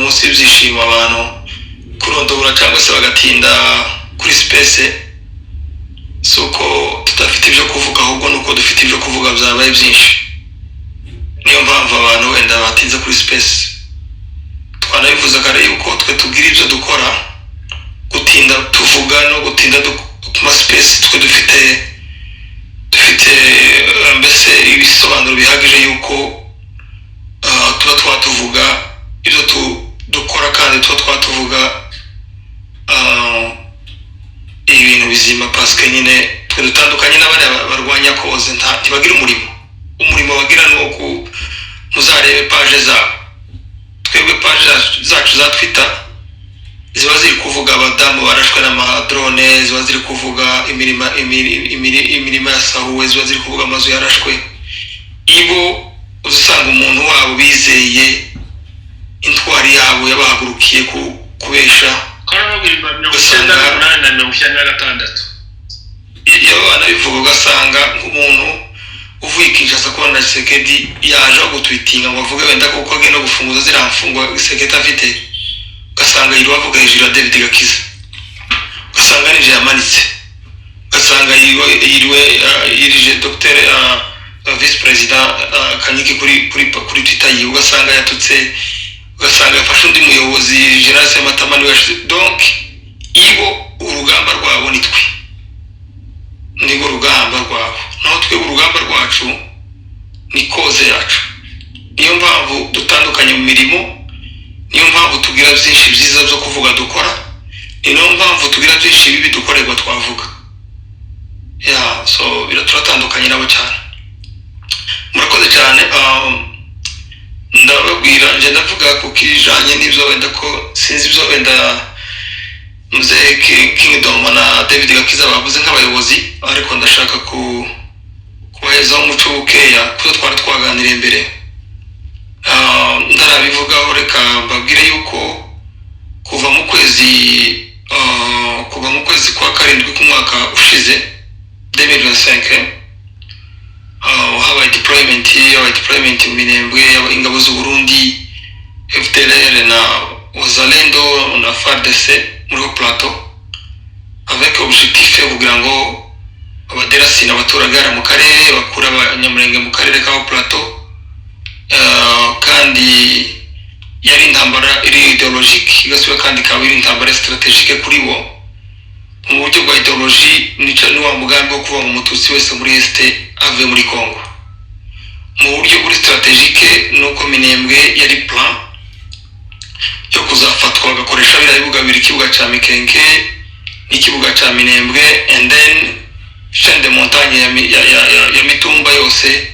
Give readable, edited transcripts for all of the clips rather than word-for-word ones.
Umunsi w'ibyishimo, abantu kurondogora cyangwa se bagatinda kuri space si uko tudafite ibyo kuvuga, ahubwo ni uko dufite ibyo kuvuga byabaye byinshi. Niyo mpamvu abantu wenda batinze kuri space. Twanabivuze kare yuko twe tugira ibyo dukora, gutinda tuvuga no gutinda ku ma space, twe dufite mbese ibisobanuro bihagije yuko tuba twatuvuga ibyo dukora, kandi tuba twatuvuga ibintu bizima, parce que nyine twe dutandukanye n'abariya barwanya cause. Ntibagira umurimo. Umurimo bagira ni uwo ku muzarebe page zabo. Twebwe page zacu za Twitter ziba ziri kuvuga abadamu barashwe n'amadrone, ziba ziri kuvuga imirima yasahuwe, ziba ziri kuvuga amazu yarashwe. Ibo uzasanga umuntu wabo bizeye, intwari yabo yabahagurukiye kubesha. Karababwira 98 na 96. Iyo banabivuga, ugasanga nk'umuntu uvuye i Kinshasa kubona Tshisekedi, yaje aho gutwitinga ngo avuge wenda kuko agenda gufunguza ziriya mfungwa Tshisekedi afite, ugasanga yiriwe avuga hejuru ya David Gakiza, ugasanga nije yamanitse, ugasanga yiriwe yirije Dr vice président Kanyiki kuri Twitter yiwe, ugasanga yatutse, ugasanga yafashe undi muyobozi, General Sematama niwe yashize. Donc ibo urugamba rwabo ni twe, nirwo rugamba rwabo, naho twebwe urugamba rwacu ni cause yacu. Niyo mpamvu dutandukanye mu mirimo, niyo mpamvu tugira byinshi byiza byo kuvuga dukora, ni nayo mpamvu tugira byinshi bibi dukorerwa twavuga. Ya, so turatandukanye nabo cyane. Murakoze cyane. Ndababwira, njye ndavuga ku kijanye n'ibyo wenda ko sinzi ibyo wenda muzehe Kingdom na David Gakiza bavuze nk'abayobozi, ariko ndashaka ku kubahezaho umuco bukeya kuko twari twaganiriye mbere. Ntarabivugaho, reka mbabwire yuko kuva mu kwezi kwa karindwi k'umwaka ushize 2025, habaye deployment mu Minembwe, ingabo z'u Burundi, FDLR na Wazalendo na FARDC muri haut plateau, avec objectif yo kugira ngo abaderasi abaturage hariya mu karere, bakure Abanyamurenge mu karere ka haut plateau. Kandi yari intambara iri idéologique, igasubira kandi ikaba iri intambara stratégique kuri bo mu buryo bwa idéologie. Nica ni wa mugambi wo kuva mu Mututsi wese muri Est ave muri Congo. Mu buryo buri stratégique, nuko Minembwe yari plan yo kuzafatwa, bagakoresha biriya bibuga bibiri, ikibuga cya Mikenke n'ikibuga cya Minembwe, and then chaîne de montagne ya Mitumba yose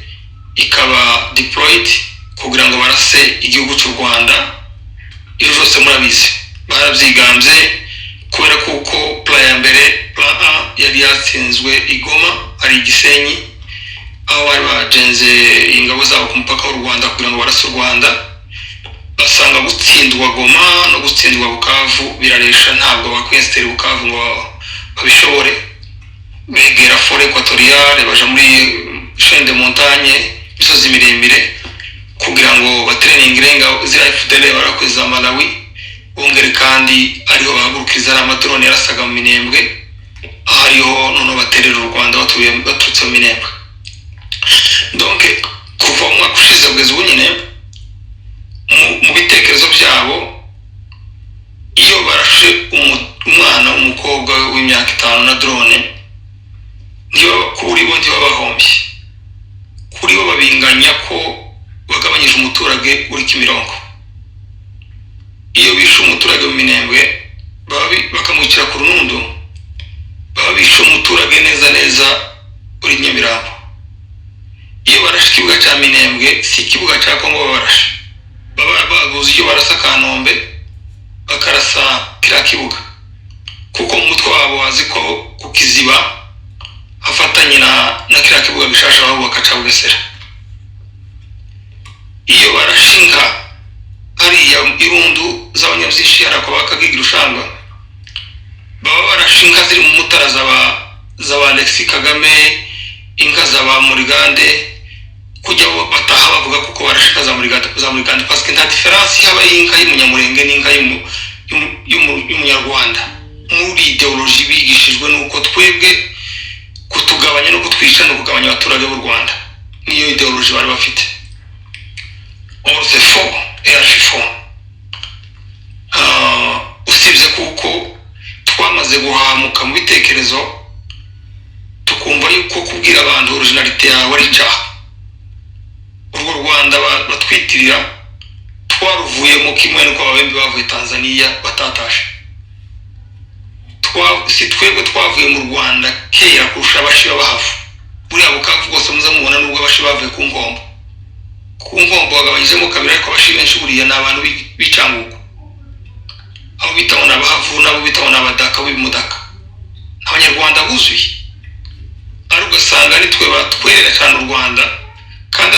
ikaba deployed kugira ngo barase igihugu cy'u Rwanda. Ibyo byose murabizi, barabyigambye kubera kuko plan ya mbere, plan A, yari yatsinzwe i Goma, ari Igisenyi, aho bari bagenze ingabo zabo ku mupaka w'u Rwanda kugira ngo barase u Rwanda. Basanga gutsindwa Goma no gutsindwa Bukavu biraresha, ntabwo bakwesitera Bukavu ngo babishobore. Begera forêt équatoriale, baja muri chaîne de montagne, imisozi miremire, kugira ngo batereninge ingabo ziriya FDLR barakoze za Malawi, bongere kandi ariho bahagurukiriza ariya amadrone yarasaga mu Minembwe, aho ariho noneho baterera u Rwanda baturutse mu Minembwe. Donc kuva umwaka ushize kugeza ubu nyine, mu bitekerezo byabo, iyo barashe umwana w'umukobwa w'imyaka 5 na drone, kuri bo ntibabahombye, kuri bo babinganya ko bagabanyije umuturage uri Kimironko. Iyo bishe umuturage mu Minembwe bakamwicira ku Runundu, baba bishe umuturage neza neza uri Nyamirambo. Iyo barashe ikibuga cya Minembwe, si ikibuga cya Kongo baba barashe, baba baguze iyo barasa Kanombe, bakarasa kiriya kibuga, kuko mu mutwe wabo bazi ko ku Kiziba hafatanye na kiriya kibuga gishasha bahubaka ca Bugesera. Iyo barashe inka hariya irundu z'abanyabyinshi, hariya kwa Bakagigira ushanga, baba barashe inka ziri mu Mutara zaba Alexis Kagame, inka zaba Murigande. Kujya bataha bavuga kuko barashika za Murigande, parce que nta différence haba y'inka y'Umunyamurenge n'inka y'Umunyarwanda. Muri idéologie bigishijwe nuko twebwe kutugabanya no kutwica no kugabanya abaturage b'u Rwanda, niyo idéologie bari bafite. Or c'est faux et archi faux. Usibye kuko twamaze guhamuka mu bitekerezo, tukumva yuko kubwira abantu originalité yawe ari icyaha. Urwo Rwanda batwitirira twaruvuyemo kimwe nuko Ababembe bavuye Tanzania batatashe. Si twebwe twavuye mu Rwanda kera kurusha Abashi b'Abahavu? Buriya Bukavu bwose muza mubona, nubwo Abashi bavuye ku Nkombo, ku Nkombo bagabanyijemo kabiri, ariko Abashi benshi buriya ni abantu b'icangugu, abo bita ngo ni Abahavu n'abo bita ngo ni Abadaka b'Ibimudaka, Abanyarwanda buzuye. Ari ugasanga ni twe batwerera cyane u Rwanda, kandi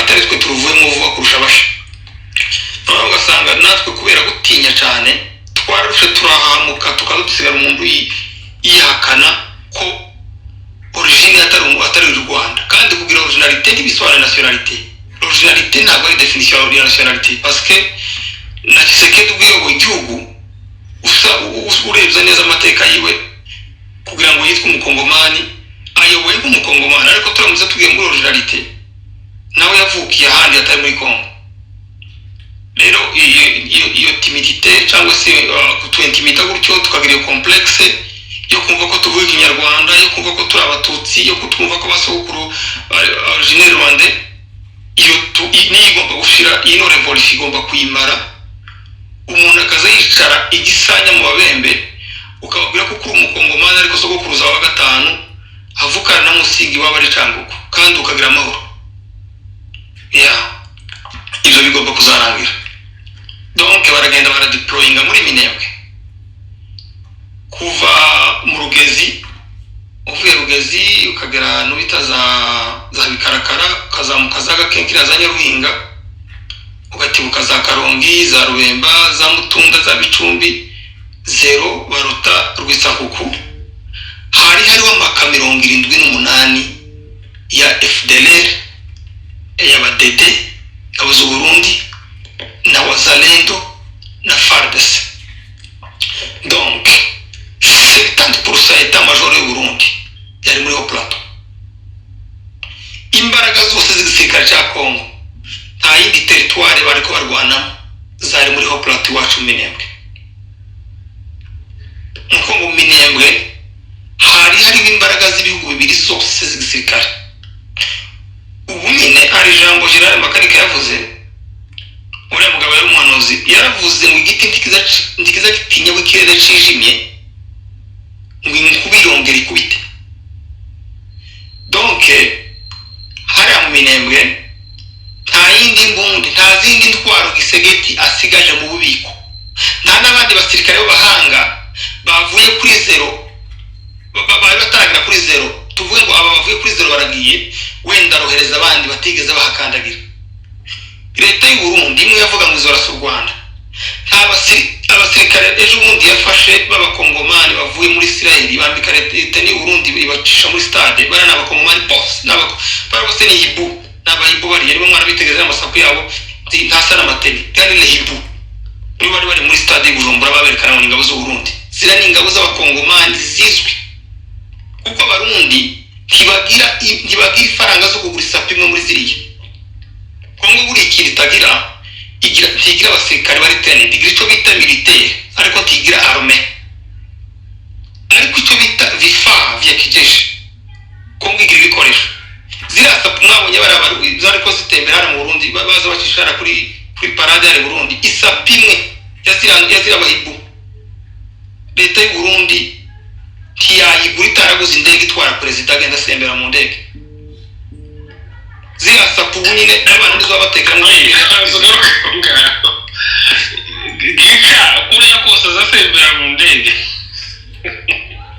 atari twe turuvuyemo vuba kurusha Abashi. Noneho ugasanga natwe kubera gutinya cyane twarushe, turahamuka, tukaza dusigara umuntu yihakana ko origine atari u Rwanda. Kandi kugira originalité ntibisobanura nationalité. Originalité ntabwo ari définition ya nationalité, parce que na Tshisekedi ubwo uyoboye igihugu, urebye neza amateka yiwe, kugira ngo yitwe Umukongomani, ayoboye nk'Umukongomani, ariko turamutse tugiye muri originalité, nawe yavukiye ahandi hatari muri Congo. Rero iyo timidité cyangwa se kutwentimida gutyo, tukagira iyo complexe yo kumva ko tuvuga Ikinyarwanda, yo kumva ko turi Abatutsi, yo kutwumva ko basogokuru originaire rwandais, iyo niyo igomba gushira. Ino révolution igomba kuyimara. Umuntu akaza yicara igisanya mu Babembe, ukababwira ko uri Umukongomani, ariko sogokuruza wa gatanu avukana na Musingi waba ari Cangugu, kandi ukagira amahoro ya. Ibyo bigomba kuzarangira. Donc baragenda baradeployinga muri Minembwe, kuva mu Rugezi, uvuye Rugezi ukagera ahantu bita za Bikarakara, ukazamuka za Gakenkira, za Nyaruhinga, ugatibuka za Karongi, za Rubemba, za Mutunda, za Bicumbi, Zero, Baruta, Rwisakuku, hari hariho amaka 78 ya FDLR, y'abadede, ingabo z'u Burundi na Wazalendo na FARDC. Donc 70% ya état-major y'u Burundi yari muri haut plateau. Imbaraga zose z'igisirikare cya Congo, nta yindi territoire bariko barwanamo, zari muri haut plateau iwacu mu Minembwe. Nkuko mu Minembwe hari hariho imbaraga z'ibihugu bibiri zose z'igisirikare. Ubu nyine hari ijambo General Makanika yavuze, uriya mugabo yari umuhanuzi, yaravuze ngo igiti ntikiza gitinya ko ikirere cijimye, ngo inkuba irongera ikubite. Donc hariya mu Minembwe nta yindi mbundi, nta zindi ntwaro Tshisekedi asigaje mu bubiko, nta n'abandi basirikare b'abahanga bavuye kuri zero, bari batangira kuri zero. Tuvuge ngo aba bavuye kuri zero baragiye, wenda arohereza abandi batigeze bahakandagira. Leta y'u Burundi imwe yavuga ngo izorasa u Rwanda, nta abasirikare ejo bundi yafashe b'Abakongomani bavuye muri Isiraheli, bambika leta y'u Burundi, ibacisha muri stade. Bariya ni Abakongomani bose, bariya bose ni hibu, ni Abahibu. Bariya nibo mwana bitegereza amasaku yabo, ntasa n'amateni, kandi ni hibu. Nibo bari bari muri stade y'i Bujumbura, baberekana ngo ni ingabo z'u Burundi. Ziriya ni ingabo z'Abakongomani zizwi, kuko Abarundi ntibagira ifaranga zo kugura isapu imwe muri ziriya. Kongo buri ikintu itagira, igira, ntigira abasirikare bari trained. Igira icyo bita militaire, ariko ntigira armée. Ariko icyo bita vifaa vya kijeshi, Kongo igira ibikoresho. Ziriya sapu mwabonye bariya zariko zitembera hano mu Burundi, baza bacisha hariya kuri parade hano i Burundi, isapu imwe ya ziriya bahibu, leta y'u Burundi ntiyayigura itaraguze indege itwara perezida agenda asembera mu ndege. Ziriya sapu ubu nyine n'abantu nizo babatekera muri Gica kuriya kose azasembera mu ndege.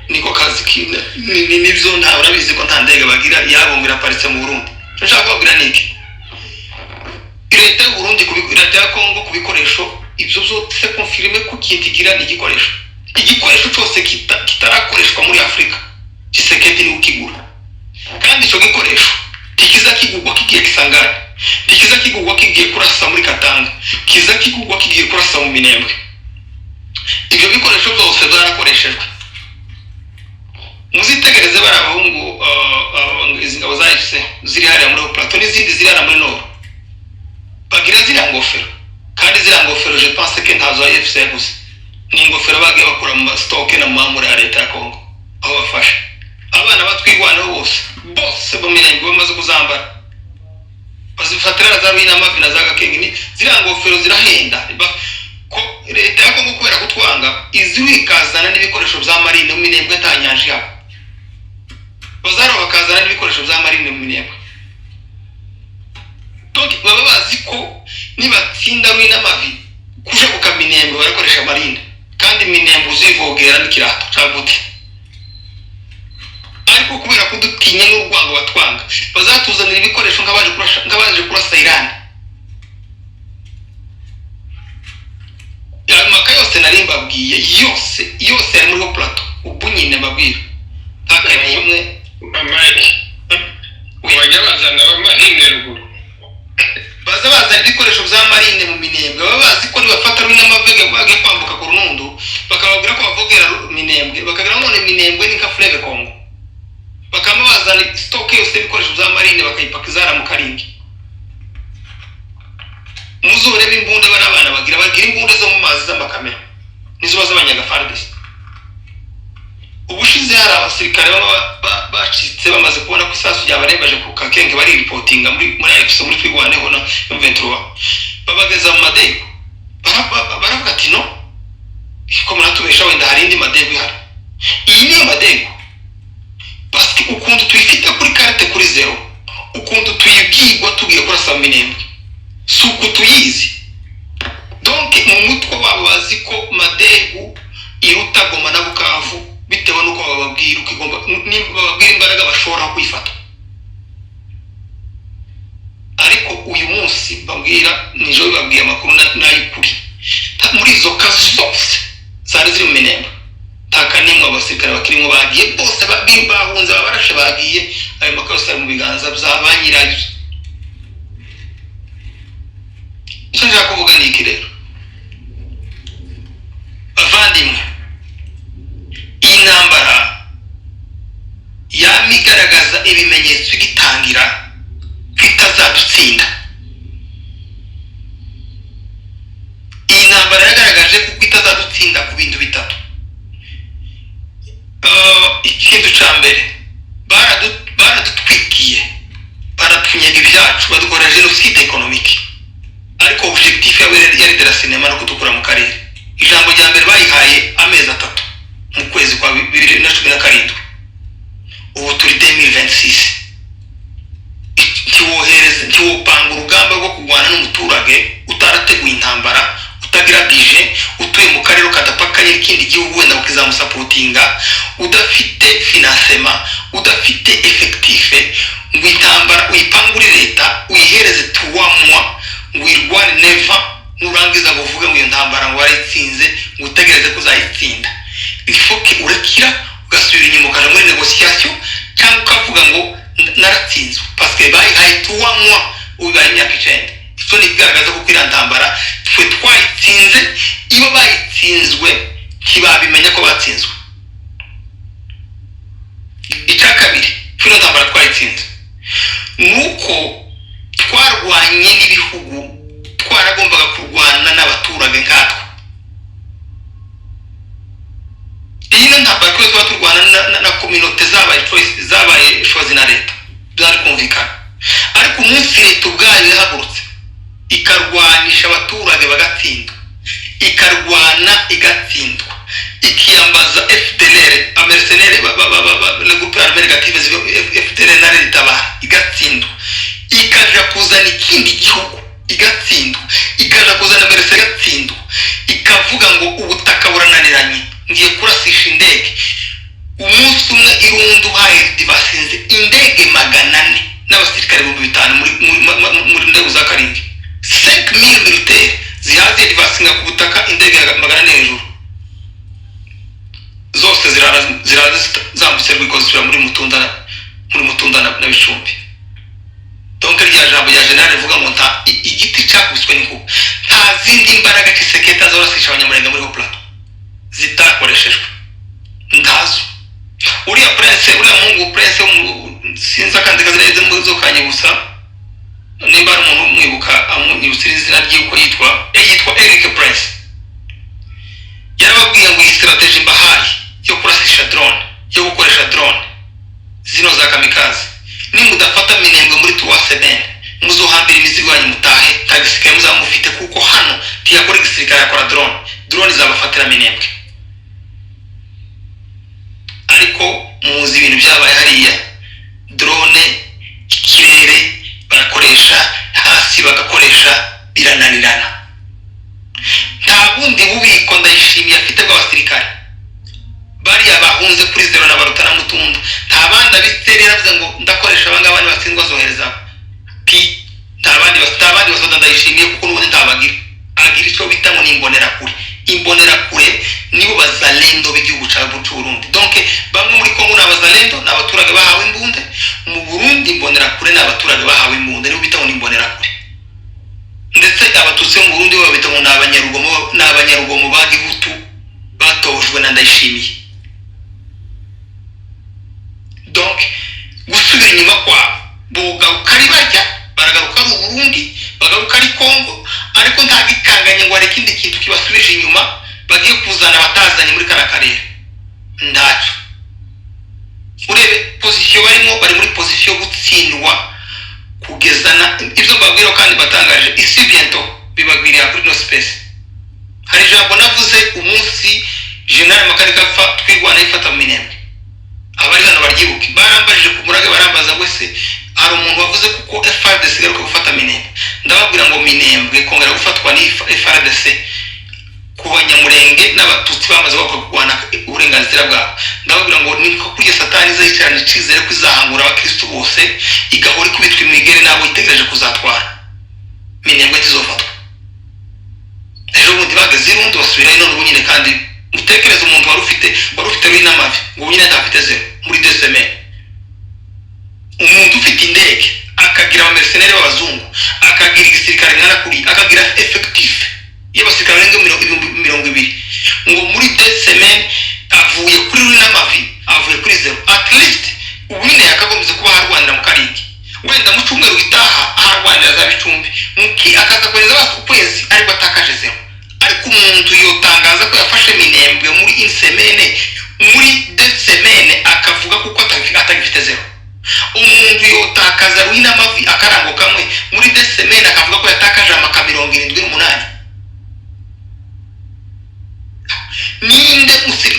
Niko kazi nibyo. Nta urabizi ko nta ndege bagira, yabo ngo iraparitse mu Burundi. Icyo nshaka kubabwira ni iki: leta y'u Burundi, leta ya Kongo ku bikoresho, ibyo byose confirmé ko ikintu igira ni igikoresho. Igikoresho cyose kitarakoreshwa muri Afurika, Tshisekedi niwe ukigura, kandi icyo gikoresho ntikiza. kigugwa kigiye Kisangani, ntikiza kigugwa kigiye kurasa muri Katanga, kiza kigugwa kigiye kurasa mu Minembwe. Ibyo bikoresho byose byarakoreshejwe. Muzitegereze bari abahungu, izi ngabo za AFC ziri hariya muri Plateau n'izindi ziri hariya muri Nord, bagira ziriya ngofero. Kandi ziriya ngofero, je pense que ntazo AFC yaguze, ni ingofero bagiye bakura mu stock na mu mamure ya leta ya Congo aho bafashe abana batwigwanaho bose bose bo Mirenge. Bamaze kuzambara, bazifatira za Rwinamavi na za Gakenke. Ni ziriya ngofero zirahenda. Ko leta ya Congo, kubera kutwanga, izi ikazana n'ibikoresho bya marine mu Minembwe. Nta nyanja ihaba, bazaro bakazana n'ibikoresho bya marine mu Minembwe. Donc baba bazi ko nibatsinda Rwinamavi kujabuka Minembwe barakoresha marine, kandi Minembwe uzivogera n'ikirato cya gute. Ariko kubera kudutinya n'urwango batwanga, bazatuzanira ibikoresho nk'abaje kurasa Irani. Ayo yose nari mbabwiye yose yose yari muri Plateau. Ubu nyine mbabwira nta n'imwe. Mike, bajya bazana abamarine ruguru. Baza bazana ibikoresho bya marine mu Minembwe. Baba bazi ko nibafata Rwinamavege bagiye kwambuka ku Runundu, bakababwira ko bavogera Minembwe, bakagira none Minembwe ni nka fleuve Congo. Bakaba bazana stock yose y'ibikoresho bya marine, bakayipakiza mu Karingi. Muzorebe imbunda bari abana bagira imbunda zo mu mazi z'amakamera, nizo baza abanyaga FARDC. Ubushize hari abasirikare baba bacitse, bamaze kubona ko isasu ryabarembaje ku Kakenge, bariripotinga muri AFC, muri Twigwaneho na M23, babageza mu Madego. Baravuga ati: "No ko muratubesha, wenda hari indi Madego ihari, iyi niyo Madego." Parce ukuntu tuyifite kuri carte, kuri zéro, ukuntu tuyibwirwa tugiye kurasa mu Minembwe, si uku tuyizi. Donc mu mutwe wabo bazi ko Madegu iruta Goma na Bukavu, bitewe n'uko bababwira uko igomba, bababwira imbaraga bashobora kwifata. Ariko uyu munsi mbabwira, nijoro bibabwiye amakuru n'ay'ukuri, muri izo kazi zose zari ziri mu Minembwe, nta kanimwe abasirikare bakirimo. Bagiye bose, bahunze, babarashe, bagiye. Ayo makuru yose ari mu biganza bya ba nyirayo. Icyo nshaka kuvuga ni iki rero, bavandimwe? Iyi ntambara yama igaragaza ibimenyetso igitangira ko itazadutsinda. Iyi ntambara yagaragaje kuko itazadutsinda ku bintu bitatu. Ikintu cya mbere, baradutwikiye, baratunyaga ibyacu, badukora jenoside économique, ariko objectif yabo yari déracinement no kudukura mu karere. Ijambo rya mbere bayihaye amezi 3 mu kwezi kwa 2017, ubu turi 2026. Ntiwohereza, ntiwopanga urugamba rwo kurwana n'umuturage utarateguye intambara, utagira budget, utuye mu karere kadapakanye ikindi gihugu wenda ukizamusapotinga, udafite financement, udafite effectif, ngo intambara uyipange uri leta, uyihereze tuwamwa ngo uyirwane. Neva nurangiza ngo uvuge ngo iyo ntambara ngo warayitsinze, ngo utegereze ko uzayitsinda. Ifoke urekira, ugasubira inyuma, ukaja muri négociation, cyangwa ukavuga ngo naratsinzwe, parce que bayihaye tuwamwa, ubu bibaye imyaka 9. Icyo ni ikigaragaza ko iriya ntambara twe twayitsinze. Iyo bayitsinzwe ntibabimenya ko batsinzwe. Icya kabiri, ino ntambara twayitsinze ni uko twarwanye n'ibihugu, twaragombaga kurwana n'abaturage nkatwe. Iyi ni ntambara twese tuba turwana na communauté zabaye choice, zabaye choisi na leta, byari kumvikana. Ariko umunsi leta ubwayo yahagurutse ikarwanisha abaturage bagatsinda, ikarwana igatsindwa, ikiyambaza FDLR, aba mercenaires, le groupe armé négative FDLR na Tabara, igatsindwa, ikaja kuzana ikindi gihugu igatsindwa, ikaja kuzana mercenaires igatsindwa, ikavuga ngo ubutaka burananiranye, ngiye kurasisha indege. Umunsi umwe irundu haye basinze indege 400 n'abasirikare 5000 muri ndego za Karingi, 5000 militaire zihaze divasinga ku butaka, indege ya 400 hejuru, zose zirara zambutse Rwiko, zisubira muri Mutunda na Bicumbi. Donc rya jambo rya général rivuga ngo nta igiti cyakubiswe n'inkuba, nta zindi mbaraga Tshisekedi azorasisha Abanyamurenge muri haut plateau zitakoreshejwe, ntazo. Uriya prince, uriya muhungu prince wo sinzi akandi kazina zo kanyibutsa, nimba ari umuntu umwibuka amunyibutsa izina ry'uko yitwa, yitwa Eric Prince. Yarababwiye ngo iyi stratégie mbahaye yo kurasisha drone, yo gukoresha drone zino za kamikaze, nimudafata Minembwe muri 3 semaines, muzohambira imizigo yanyu mutahe, nta gisirikare muzaba mufite, kuko hano ntiyakora igisirikare, yakora drone, drone izabafatira Minembwe. Ariko muzi ibintu byabaye hariya, drone ikirere barakoresha, hasi bagakoresha, birananirana. Nta bundi bubiko Ndayishimiye afite bw'abasirikare bariya bahunze kuri zero na baruta na Mutunda. Nta bandi abitse. Yaravuze ngo ndakoresha abangaba, nibatsindwa azohereza pi. Nta bandi basoda Ndayishimiye, kuko n'ubundi ntabagira. Agira icyo bita ngo ni imbonerakure. Imbonerakure nibo bazalendo b'igihugu cy'u Burundi. Donc bamwe muri Kongo ni abazalendo, ni abaturage bahawe imbunde. Mu Burundi imbonerakure ni abaturage bahawe imbunde, nibo bita ngo ni imbonerakure. Ndetse Abatutsi bo mu Burundi bo babita ngo ni abanyarugomo, ni abanyarugomo ba gihutu batojwe na Ndayishimiye. Donc gusubira inyuma kwabo, bogaruka ari bajya baragaruka ari Uburundi, bagaruka ari Kongo, ariko nta gikanganye ngo hari ikindi kintu kibasubije inyuma bagiye kuzana batazanye muri kariya karere, ntacyo. Urebe position barimo, bari muri position yo gutsindwa kugeza na ibyo mbabwira. Kandi batangaje isi bientôt bibagwiriye kuri no space. Hari ijambo navuze umunsi General Makanika apfa, Twirwana ifata mu Minembwe. Abari hano baryibuke. Barambajije ku murage, barambaza ngo ese hari umuntu wavuze kuko FARDC igaruka gufata Minembwe? Ndababwira ngo Minembwe kongera gufatwa ni FARDC ku Banyamurenge n'Abatutsi bamaze kurwana uburenganzira bwabo, ndababwira ngo ni ko kurya Satani izayicarana icyizere ko izahangura abakristu bose, igahora ikubitwa imigeri n'abo itegereje kuzatwara. Minembwe ntizofatwa. Ejo bundi bageze irundi basubirayo. None ubu nyine kandi mutekereze umuntu wari ufite n'amavi, ngo ubu nyine ntafite zero muri 2 semaines. Umuntu ufite indege, akagira abamercenaires b'abazungu, akagira igisirikare nkana kuri, akagira effectif y'abasirikare barenga 20,000, ngo muri 2 semaines avuye kuri ruri n'amavi, avuye kuri zero. At least ubu nyine yakagombye kuba aharwanira mu Karingi, wenda mu cyumweru gitaha aharwanira za Bicumbi, muki akaza kohereza basi ukwezi, ariko atakaje zero. Ariko umuntu yotangaza ko yafashe Minembwe muri une semaine, muri 2 semaines, akavuga kuko atagifite zero? Umuntu yotakaza Ruhinamavi, akarango kamwe, muri 2 semaines, akavuga ko yatakaje amaka 78? Ninde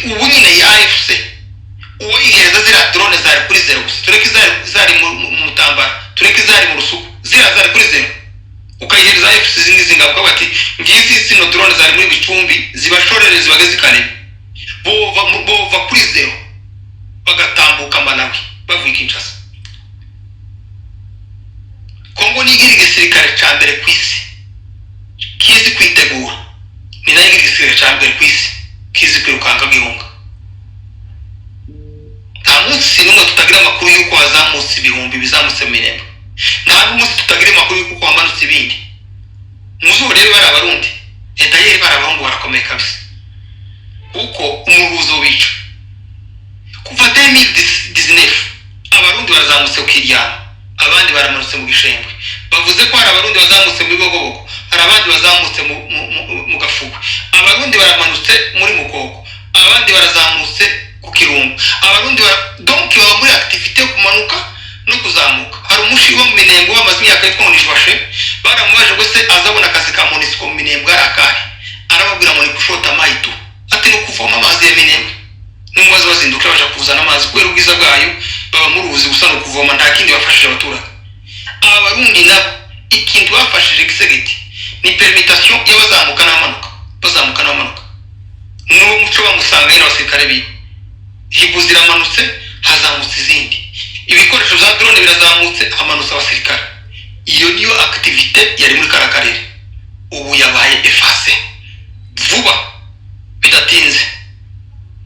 ubu nyine ya AFC uwo yihereza ziriya drone zari kuri zero gusa, tureke izari zari mu Mutambara, tureke izari mu Rusuku, ziriya zari kuri zero, ukayihereza AFC zindi zingabo, ukavuga ati ngizi zino drone zari muri Bicumbi, zibashorere zibageze i bova bova kuri zero bagatambuka Malawi bavuye Kinshasa. Kongo nigira igisirikare cya mbere ku isi kizi kwitegura, ni nayo igira igisirikare cya mbere ku isi kizi kwirukanka gihunga. Nta munsi n'umwe tutagira amakuru y'uko hazamutse ibihumbi bizamutse mu Minembwe, nta n'umunsi tutagira amakuru y'uko hamanutse ibindi. Muzorebe bari Abarundi edayeri, bari abahungu barakomeye kabisa, kuko umuruzo bica kuva 2019. Abarundi barazamutse ukiryama, abandi baramanutse mu Gishembwe. Bavuze ko hari Abarundi bazamutse mu Bibogobogo, hari abandi bazamutse mu Gafugwe, Abarundi baramanutse muri Mukoko, abandi barazamutse ku Kirungu. Abarundi donc baba muri activité yo kumanuka no kuzamuka. Hari umushi wo mu Minembwe wamaze imyaka yitwa ngo ni Jwashe. Baramubaje ngo se azabona akazi ka MONUSCO mu Minembwe ari akahe? Arababwira ngo ni kushota mayi tu, ati ni ukuvoma amazi ya Minembwe. N'umubazi bazinduka baja kuzana amazi kubera ubwiza bwayo, baba muruzi gusa, ni ukuvoma, nta kindi bafashije abaturage. Aba Barundi nabo ikintu bafashije Tshisekedi ni permutation y'abazamuka n'abamanuka, bazamuka n'abamanuka. N'uwo muco bamusanga nyine abasirikare biwe. Hibu ziramanutse, hazamutse izindi, ibikoresho bya drone birazamutse, hamanutse abasirikare. Iyo niyo activité yari muri kara karere, ubu yabaye effacée vuba bidatinze.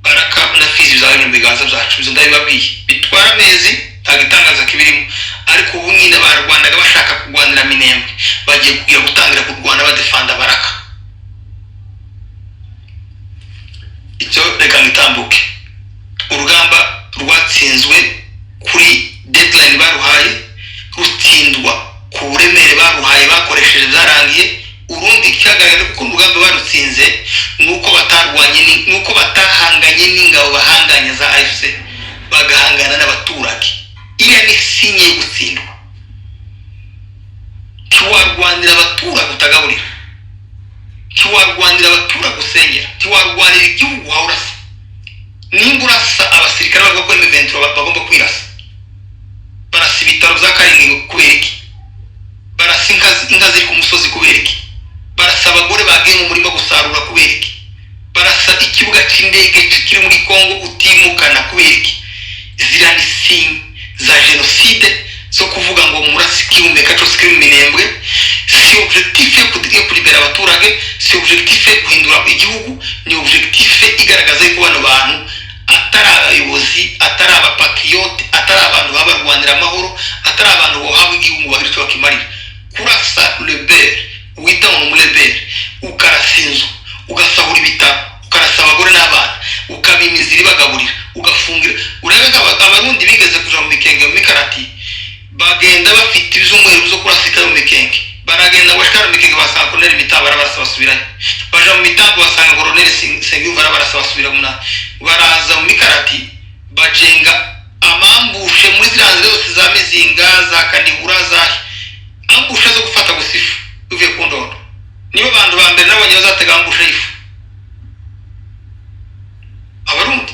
Baraka na Fizi bizaba biri mu biganza byacu, ibyo ndabibabwiye. Bitwara amezi, nta gitangaza kibirimo. Ariko ubu nyine barwanaga bashaka kurwanira Minembwe, bagiye kugira gutangira kurwana badefanda Baraka. Icyo reka ngitambuke. Urugamba rwatsinzwe kuri deadline baruhaye, rutsindwa ku buremere baruhaye bakoresheje, byarangiye. Urundi ikihagaragara kuko urugamba barutsinze ni uko batarwanye ni uko batahanganye n'ingabo bahanganye za AFC, bagahangana n'abaturage. Iriya ni signe yo gutsindwa. Ntiwarwanira abaturage utagaburira, ntiwarwanira abaturage usengera, ntiwarwanira igihugu wawe urasa. Nimba urasa abasirikare bavuga ko M23 bagomba kwirasa, barasa ibitaro bya Karindwi kubera iki? Barasa inka ziri ku musozi kubera iki? Barasa abagore bagiye mu murima gusarura kubera iki? Barasa ikibuga cy'indege kiri muri Kongo utimukana kubera iki? Ziriya ni signe za jenoside zo kuvuga ngo murasi igihumeka cyose kiri mu Minembwe. Si objectif yo kuribera abaturage, si objectif yo guhindura igihugu, ni objectif igaragaza yuko bano bantu atari abayobozi, atari abapatriote, atari abantu baba barwanira amahoro, atari abantu bohabwa igihugu bagira icyo bakimarira. Kurasa rebelle wita ngo ni umurebelle, ukarasa inzu, ugasahura ibitaro, ukarasa abagore n'abana, ukabima inzira ibagaburira, ugafungira. Urebe ko Abarundi bigeze kuja mu Mikenge, mu Mikarati, bagenda bafite ibyumweru byo kurasika mu Mikenge. Baragenda ngo bashikare mu Mikenge, basanga Koloneli Mitabo arabarasa, basubirayo. Baja mu Mitambo, basanga Koloneli Nsengiyumva arabarasa, basubira munani. Baraza mu Mikarati, bajenga amambushe muri ziriya nzira zose za Mizinga, za Kanihura, za ambush zo gufata gusa ifu uvuye ku Ndondo. Nibo bantu ba mbere nabonye bazatega ambush y'ifu, Abarundi.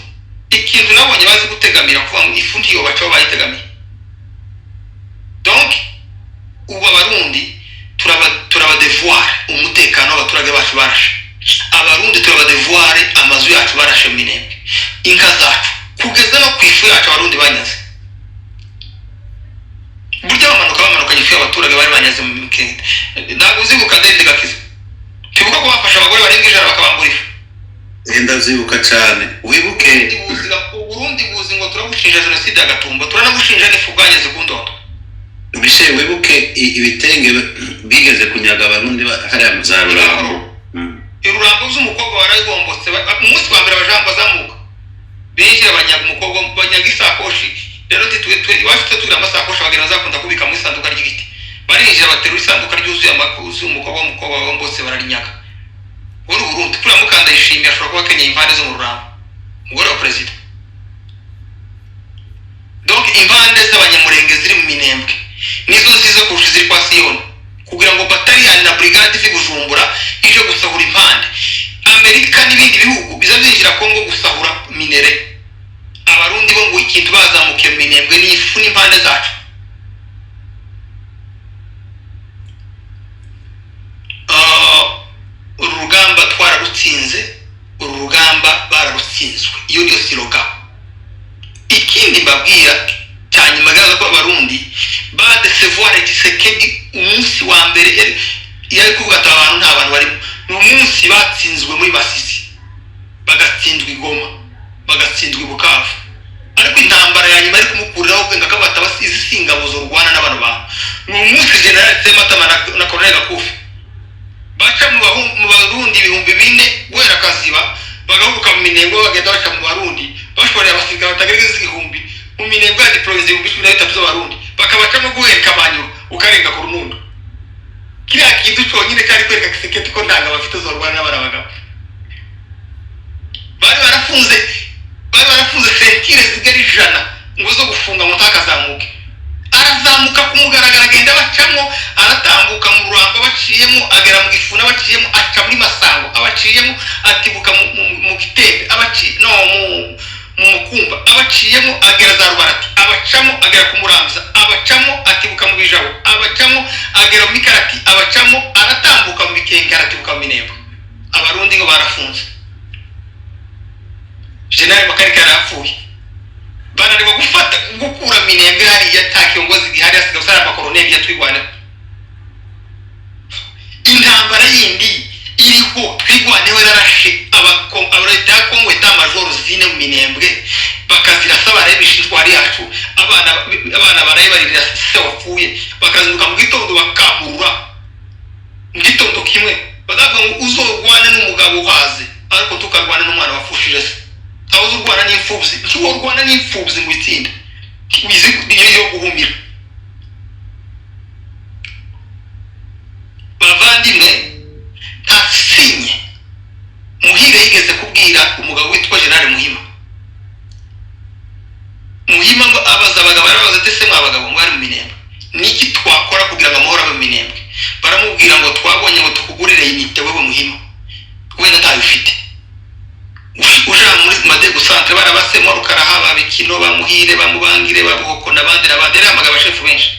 Ikintu nabonye bazi gutegamira, kuvuga ngo ifu ntiyo bacaho bayitegamiye. Donc ubu Abarundi turabadevoir umutekano w'abaturage bacu barashe. Abarundi turabadevoir amazu yacu barashe mu Minembwe, inka zacu, kugeza no ku ifu yacu Abarundi banyaze. Burya bamanuka bamanukanye ifu y'abaturage bari banyaze mu Mikende. Ntabwo uzibuka, David Gakiza, ntibuka ko bafashe abagore barenga 100 bakabambura ifu? Ndabyibuka cyane, wibuke. Uburundi buzi ngo turabushinja jenoside ya Gatumba, turanabushinja n'ifu bwageze ku Ndondo. Bishe, wibuke ibitenge bigeze kunyaga Abarundi hariya mu za Rurambo. Irurambo z'umukobwa warayigombotse. Umunsi wa mbere abajambo bazamuka binjira, banyaga umukobwa, banyaga isakoshi. Rero iwacu twe tugira amasakoshi, abageni bazakunda kubika mu isanduka ry'igiti. Barinjira baterura isanduka ryuzuye amakuzu umukobwa w'umukobwa wagombotse, bararinyaga. Uri Burundi kuriya mukanda yishimiye ashobora kuba akenyeye impande zo mu Rurambo, umugore wa perezida. Donc impande z'Abanyamurenge ziri mu Minembwe nizo nziza kurusha iziri kwa Siyoni, kugira ngo bataliyani na brigade ivi Bujumbura ije gusahura impande. Amerika n'ibindi bihugu biza byinjira Kongo gusahura minerais. Abarundi bo ngo ikintu bazamukiye mu Minembwe ni ifu n'impande zacu. Uru rugamba twararutsinze, uru rugamba bararutsinzwe, iyo niyo slogan. Ikindi mbabwira cya nyuma garagaza ko Abarundi badecevoir Tshisekedi umunsi wa mbere yari kuvuga ati abantu nta bantu barimo, ni umunsi batsinzwe muri Masisi, bagatsindwa i Goma, bagatsindwa i Bukavu. Ariko intambara ya nyuma ari kumukuriraho ubwenge akavuga ati izi si ingabo z'urwana n'abantu bantu, ni umunsi General Sematama na Colonel Gakufi baca mu Barundi 4000 guhera Kaziba, bagahubuka mu Minembwe, bagenda baca mu Barundi bashoreye abasirikare batagerageza 1000 mu Minembwe ya diplomatie 13,000 z'Abarundi, bakabacamo guhera Kamanyola ukarenga ku Runundo. Kiriya kintu cyonyine cyari kwereka Tshisekedi ko nta ngabo afite zorwana n'abari abagabo. Bari barafunze ceinture zigera 100 ngo zo gufunga ngo ntakazamuke. Arazamuka ku mugaragaro, agenda bacamo, aratambuka mu Rurambo abaciyemo, agera mu Gifuna abaciyemo, aca muri Masango abaciyemo, atibuka mu Gitembe abaci no mu Mukumba abaciyemo, agera za Rubarati abacamo, agera ku Murambiza abacamo, atibuka mu Bijabo abacamo, agera mu Mikarati abacamo, aratambuka mu Mikenge, aratibuka mu Minembwe. Abarundi ngo barafunze. General Makarika yarapfuye, bananirwa gufata gukura Minembwe hariya nta kiongozi gihari, hasigaye usara amakoroneli yatwigwaneho. Intambara yindi iriho, Twigwaneho yararashe leta ya Kongo état-major zine mu Minembwe. Bakazirasa barayibisha intwari yacu, abana barayibaririra se wapfuye, bakazinduka mu gitondo bakamurura mu gitondo kimwe. Bakavuga ngo uzorwane n'umugabo uhaze, ariko tukarwana n'umwana wapfushije se. Aho uzurwana n'imfubyi, ntiworwana n'imfubyi ngo itsinde wizi yo guhumira. Bavandimwe, nta sinye Muhire yigeze kubwira umugabo witwa General Muhima. Muhima ngo abaza abagabo, arabaza ati: "Se mwa bagabo mwari mu Minembwe, niki twakora kugira ngo amahoro abe mu Minembwe?" Baramubwira ngo: "Twabonye ngo tukugurire unité." Wewe Muhima wenda ntayo ufite, uja muri Madegu centre, barabasemo Rukaraha, babikino, bamuhire, bamubangire, babuhoko n'abandi n'abandi. Yari abashefu benshi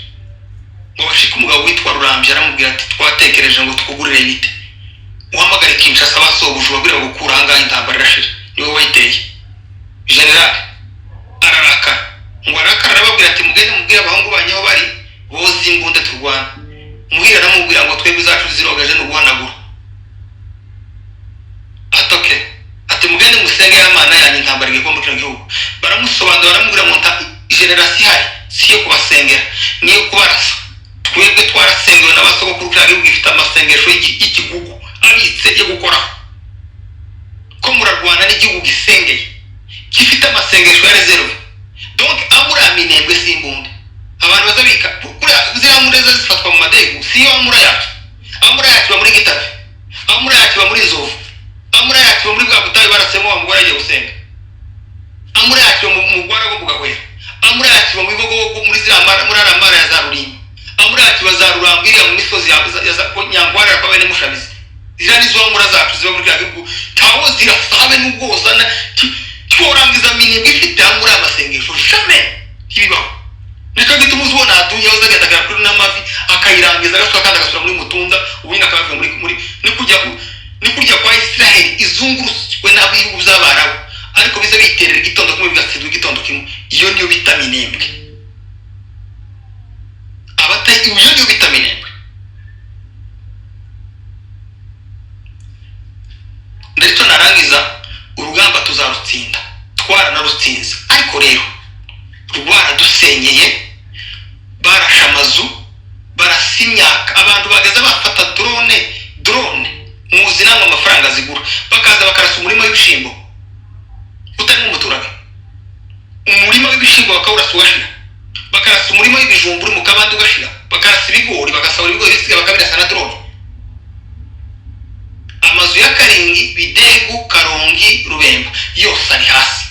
ngo bashike umugabo witwa Rurambye, aramubwira ati: "Twatekereje ngo tukugurire unité, uhamagare Kinshasa basohuje, ubabwira gukura ahangaha, intambara irashira, niwe wayiteye." General ararakara, ngo arakara, arababwira ati: "Mugende mubwire abahungu banyu aho bari boza imbunda turwana." Muhire aramubwira ngo: "Twebwe izacu zirogeje ni uguhanagura." Atoke ati: "Mugende musenge ya Mana yanyu, intambara igiye kuba muri kino gihugu." Baramusobanurira, baramubwira ngo: "Nta génération ihari, si iyo kubasengera, niyo kubarasa. Twebwe twarasengewe n'abasogokuru, kiriya gihugu gifite amasengesho y'ikigugu abitse yo gukoraho. Ko murarwana n'igihugu gisengeye, gifite amasengesho ya réserve?" Donc amura Minembwe si imbunda abantu bazabika kuriya. Ziriya mbunda zifatwa mu Madegu si yo amura yacu. Amura yacu iba muri Gitavi, amura yacu iba muri Nzovu, amura yacu iba muri bwa butayu barasemo wa mugore agiye gusenga, amura yacu iba mu rwara rwo mu Gahwera, amura yacu iba mu Bibogobogo, muri ziriya mara, muri ariya mara ya za Rurimba, amura yacu iba za Rurambo, iriya mu misozi ya Nyangwara kwa bene Mushabizi. Ziriya nizo amura zacu ziba muri kiriya gihugu. Ntawo zirasa habe n'ubwo wozana tworangiza Minembwe ifite amura y'amasengesho, jamais, ntibibaho. Nicyo gituma uzi ubona aduye yahoze agenda kuri n'amavi akayirangiza, agasura kandi agasura muri Mutunda. Ubundi akaba avuye muri ni kurya kwa Israel izungurutswe n'abihugu by'Abarabu, ariko biza biterera igitondo kimwe bigatsindwa igitondo kimwe. Iyo niyo bita Minembwe. Abata iyo niyo bita Minembwe. Ndetse narangiza, urugamba tuzarutsinda, twaranarutsinze, ariko rero rwaradusenyeye. Barashe amazu, barasa imyaka, abantu bageze bafata drone. Drone muzi namwe amafaranga zigura. Bakaza bakarasa umurima w'ibishimbo utarimo umuturage, umurima w'ibishimbo bakawurasa ugashira, bakarasa umurima w'ibijumba uri mu kabande ugashira, bakarasa ibigori, bagasahura ibigori bisigaye bakabirasa na drone. Amazu ya Karingi, Bidegu, Karongi, Rubemba yose ari hasi.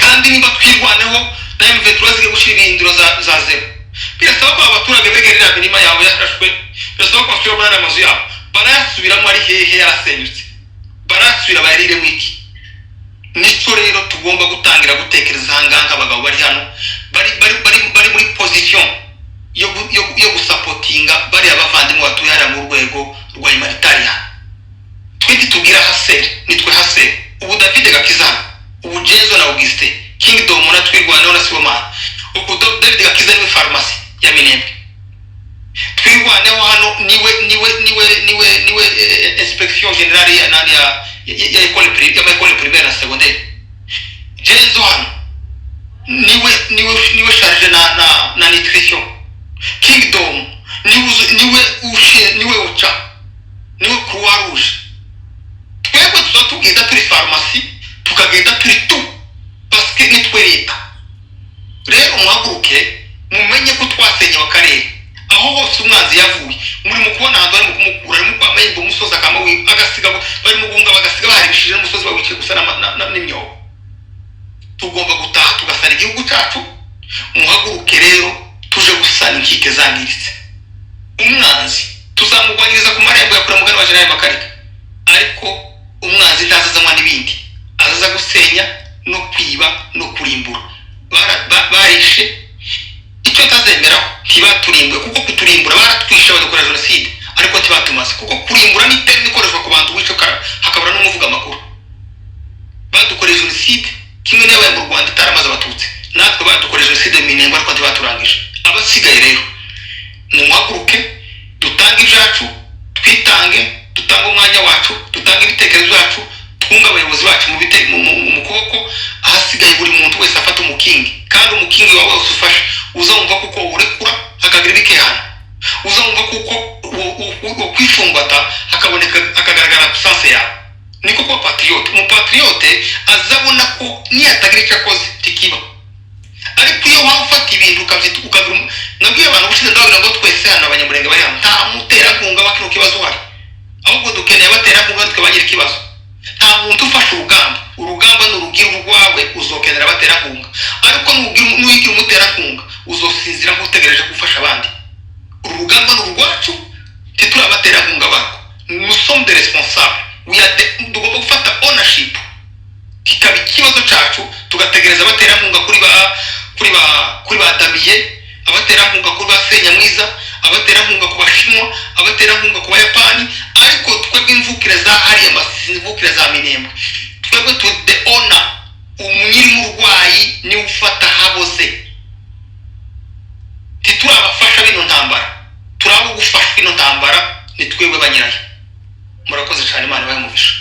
Kandi niba Twirwaneho na M23 zigiye gushyira ibihinduro za zero, birasaba ko abaturage begerera imirima yawe yarashwe, birasaba ko basubira muri ariya mazu yabo. Barayasubiramo ari hehe yarasenyutse? Barayasubira bayariremo iki? Nicyo rero tugomba gutangira gutekereza ahangaha nk'abagabo bari hano, bari muri position yo gusapotinga bariya bavandimwe batuye hariya mu rwego rwa humanitarian. Twe ntitubwira haseri, nitwe haseri. Ubu David Gakiza, ubu Jezo na Augustin Kingdom na Twirwaneho na Sibomana, ubu David Gakiza niwe farumasi ya Minembwe. Twirwaneho hano niwe inspection générale ya nani ya école primaire, ya école primaire na secondaire. Jezo hano niwe chargé na nutrition. Kingdom niwe uca, niwe Croix Rouge. Twebwe tuza tugenda turi farumasi, tukagenda turi tu parce que nitwe leta. Rero muhaguruke, mumenye ko twasenyewe akarere aho hose umwanzi yavuye. Muri mu kubona ahantu barimo kumukura, arimo kwamahemba umusozi akama agasiga, barimo guhunga bagasiga baharibishije n'umusozi bawicaye gusa n'imyobo. Tugomba gutaha tugasana igihugu cyacu. Muhaguruke rero tuje gusana inkike zangiritse. Umwanzi tuzamugwanyiriza ku marembo ya kure, mugani wa General Makarika, ariko umwanzi ntazazanywa n'ibindi, azaza gusenya no kwiba no kurimbura. Barishe icyo ntazemeraho, ntibaturimbuye, kuko kuturimbura baratwishe badukora jenoside, ariko ntibatumaze, kuko kurimbura ni terme ikoreshwa ku bantu wica hakabura n'umuvuga amakuru. Badukoreye jenoside kimwe n'abaye mu Rwanda itaramaze Abatutsi, natwe badukoreye jenoside mu Minembwe, ariko ntibaturangije. Abasigaye rero nimuhaguruke, dutange ibyacu, twitange, dutange umwanya wacu, dutange ibitekerezo byacu. Twunga abayobozi bacu mu kuboko. Ahasigaye buri muntu wese afata umukingi, kandi umukingi wawe wose ufashe uzumva kuko urekura hakagira ibikehana, uzumva kuko ukwifumbata hakaboneka, hakagaragara absence yawe. Niko kuba patriote. Umupatriote azabona ko niyatagira icyo akoze tikiba. Ariko iyo waba ufata ibintu ukabyita ukagira nabwiye abantu ubushize, ndababwira ngo twese hano Abanyamurenge bari hano, nta muterankunga wa kino kibazo uhari, ahubwo dukeneye abaterankunga twe bagira ikibazo. Nta muntu ufashe urugamba. Urugamba nurugira urwawe uzokenera abaterankunga, ariko nuyigira umuterankunga uzosinzira nk'utegereje gufasha abandi. Uru rugamba ni urwacu, ntituri abaterankunga barwo. Nous sommes des responsables. Tugomba gufata ownership, kikaba ikibazo cyacu, tugategereza abaterankunga kuri ba Damiye, abaterankunga kuri ba Senyamwiza, abaterankunga ku Bashinwa, abaterankunga ku Bayapani. Ariko twebwe imvukire za hariya Masisi, imvukire za Minembwe, twebwe tu the owner. Umunyiri murwayi niwe ufata haboze. Ntituri abafasha bino ntambara, turi abo gufashwa ino ntambara, ni twebwe banyirayo. Murakoze cyane, Imana ibahe umugisha.